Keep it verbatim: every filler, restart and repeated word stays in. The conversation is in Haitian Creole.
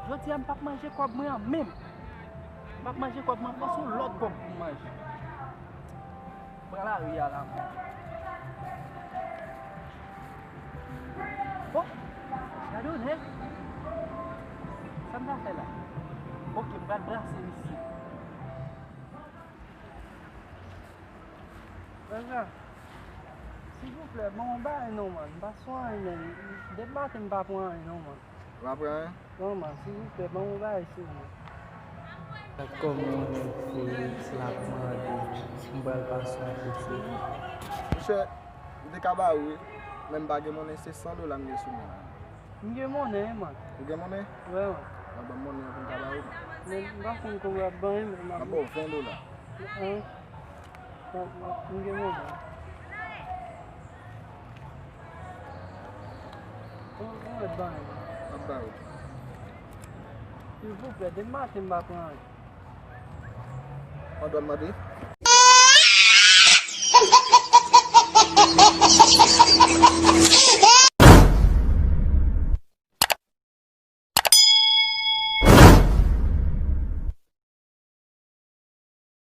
Jodi a m p ap manje kòb mwen an menm. M p ap manje kòb mwen an, pran se yon lòt kòb pou m manje. Pran lari a la menm. Oh, gade yon nèg. Sa m ta fè la? Ok, m pral brase misye. Frè, silvouplè, ban m yon bagay non, man. M pa sou anyen, man. Depi maten m pa pran anyen non, man. Ou pa pran anyen? Non, man, silvouplè, ban m yon bagay sou mwen. Kòman yon nèg Felix la ap mande, m pral pase yon kout sou li. Monchè, m te ka ba ou, wi, men m pa gen monnen, se san dola m gen sou mwen la. M gen monnen, wi, man. Ou gen monnen? Wi, man. Mwen ban m monnen an pou m ka ba ou. Men m pa konn kòman w ap ban mwen, men m ap. M ap ba w ven dola. An? M gen monnen. Ou, ou mèt ban mwen. M ap ba ou. Silvouplè, depi maten m pa pran anyen. Ou dwe mande?